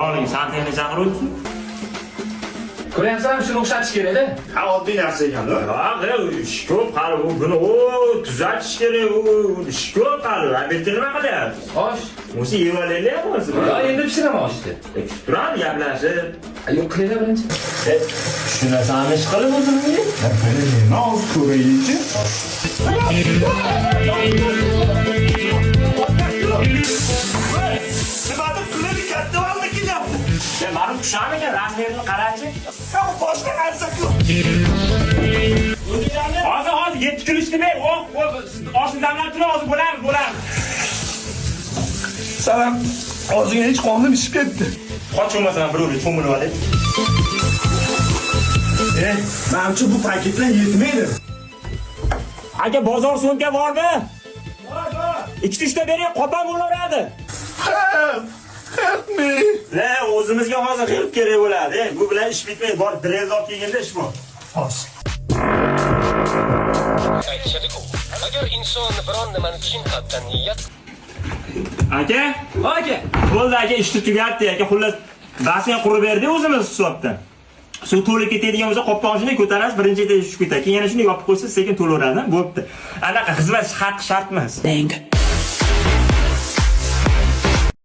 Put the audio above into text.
Oling, santexnik chaqiruvchi. Ko'ryapsanmi, shuni o'xshatish kerak-da. Ha, oddiy narsa ekan-da. Ha, ish ko'p hali u buni o tuzatish kerak, u ish ko'p hali. Obedga nima qilyapsiz? Osh. O'zi yeb olaylik hozir. Yo, endi pishiraman oshni. Kutib turamiz gaplashib. Yo'q, qilinglar birinchi. Tushunasanmi ish qilib o'zimni? Bilmayman, hozir ko'raylikchi. Nimadir qilib katta valda kelyapti. Ya mani tusharmikan razmerini qarachi. Ha, bu boshqa narsa-ku. Hozir hozir 7 kun ichdi ber. Oh, oshni damlab turing, hozir bo'lamiz, bo'lamiz. Salam. Ozgina ich qonim ishib ketdi. Qoch bo'lmasam birovga cho'milib olay. E, manimcha bu paketlar yetmaydi. Aka, bozor sumka bormi? Bor, bor. Ikkita uchta bering, qopam bo'laveradi. Help! Help me! La, o'zimizga hozir help kerak bo'ladi. Bu bilan ish bitmaydi. Bor, drel olib kelganda ish bor. Hozir. Aytishadi-ku, agar inson biron nimani chin qalbdan niyat Aka, Aka. bo'ldi aka, ishni tugatdi aka. Xullas, basseyn qurib berdik o'zimiz hisobdan. Suv to'lib ketadigan bo'lsa, qopqog'ini shunday ko'tarasiz, birinchi etaj tushib ketadi. Keyin yana shunday yopib qo'ysangiz, sekin to'laveradi. Bo'pti. Anaqa xizmat haqqi shart emas. Bang.